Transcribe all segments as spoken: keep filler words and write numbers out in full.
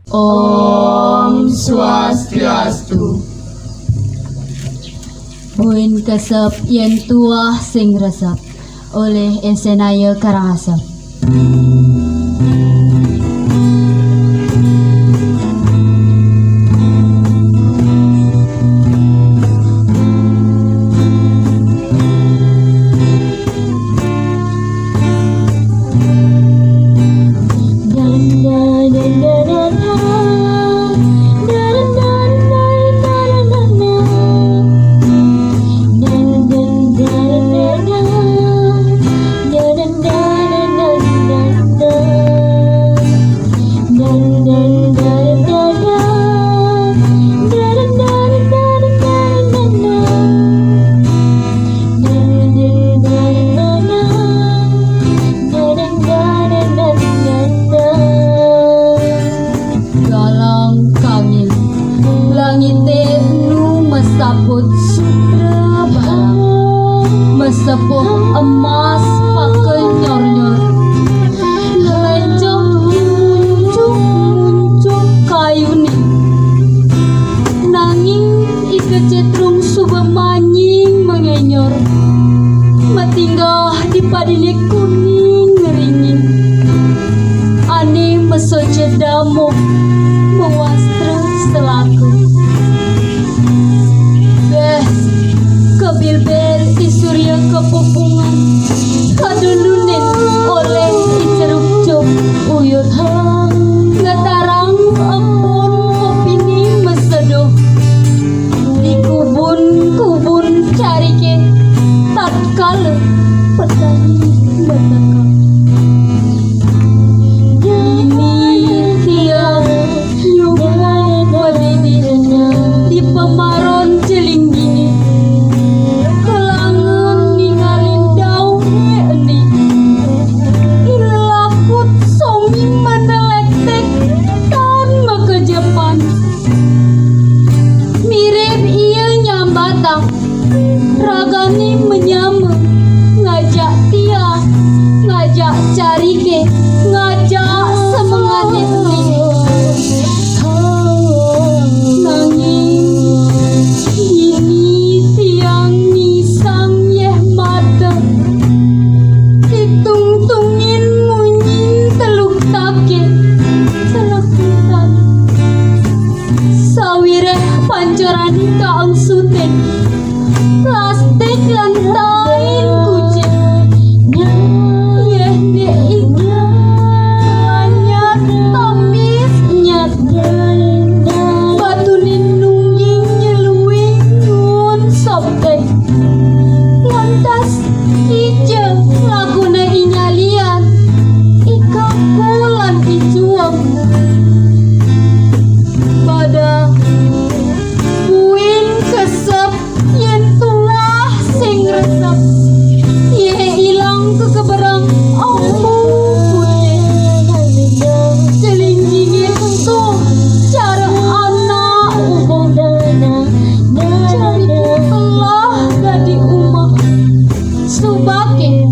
Om Swastiastu. Buin kesep yen tuah sing resep, oleh Esenaya Karangasem. Galang kangin, langite nu mesaput sutra balang, mesepuh emas pakai nyor-nyor, lencong muncuk-muncuk kayune. Nanging Ika Cetrung suba manying mangenyor, matinggah di padine kuning ngeringin. Ane mesoja damoh mawastra selaka. Beh, kebilbil i surya kepupungan, kadundunin oleh i cerukcuk uyut. Ngetarang embun kopine maseduh. Di kubun-kubun carike tatkala petani mateka. Dini tiang nyuguh padidi di pemaron jelinggine. Kelangun ningalin dauhe ene. I lelakut somi manelektek tan makejepan. Mirib ia nyambatang, ragane manyama, ngajak tiang, ngajak carike, ngajak semengane ene. Nanging dini tiang nisang yeh mata, ditungtungin munyin teluk take, teluk titah. Sawireh pancoran kaangsutin, plastik lan tain kucing. Yeh dek inya, lanyat tamis nyat. Batunin nungging nyeluing nyuun sobtek. Lantas kija laguna inyalian, i kaku lan i juem. Pada buin kesep yen tuah sing resep, yeh ilang kekebereng empu putih. Jelinjinge tuh cara anak ubung. Carike belah dadi umah. Subake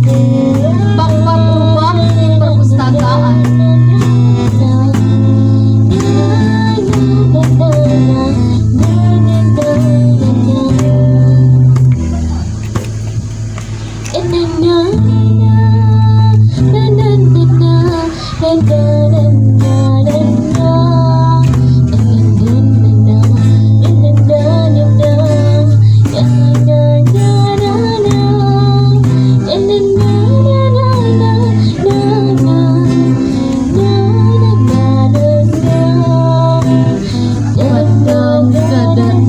bak-bak lubak perpustakaan. Peteng kedeng,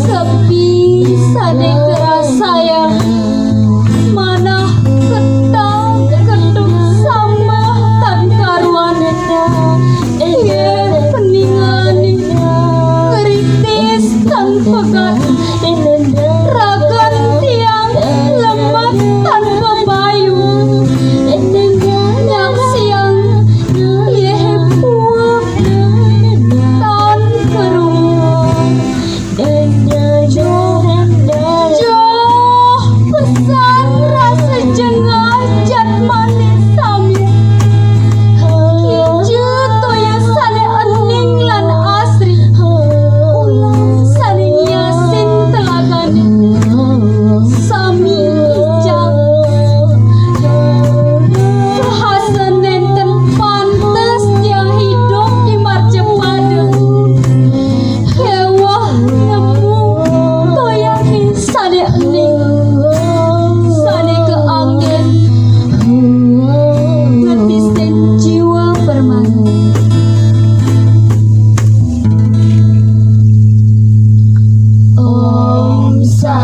sepi sane karasayang, manah ketang ketuk samah tan karuan. Nggih, peningane ngritis tan pegat, ragan tiang lemet tan pabayu. Nyaksiang yeh puak tan kerungu. Joh pesan rasa jengah jadmane sami. Kija toya sane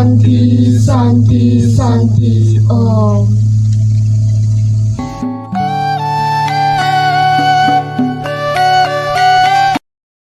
Santi, Santi, Santi, Om.